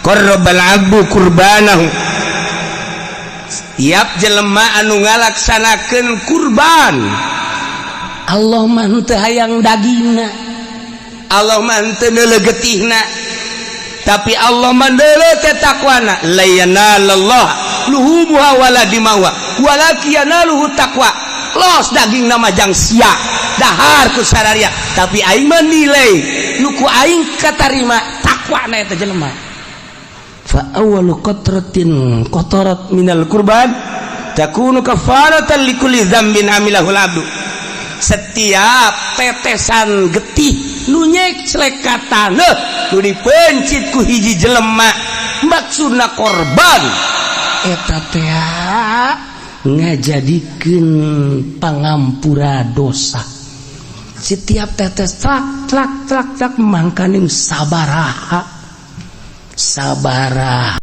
Qarrabal abdu kurbanahu, tiap jelema anu ngalaksanakeun kurban, Allah mah henteu hayang dagingna, Allah mah henteu neuleuh getihna, tapi Allah mah neuleuh teh takwana. La yanalallah luhumuha wala dimauha walakin yanaluhu taqwa. Los daging nama jang sia dahar ku sararia, tapi aing mah nilai nu ku aing katarima takwana eta jelema. Fa awwalu qatratin qatarat minal kurban takunu kafaratan likulli dzambin amilahul abdu. Setiap tetesan getih nu nyeclek ka taneuh, nu dipencit ku hiji jelema, maksudna korban eta teh ngajadikeun pangampura dosa. Setiap tetes, tlak tlak tlak tlak. Mangkaning sabaraha sabaraha.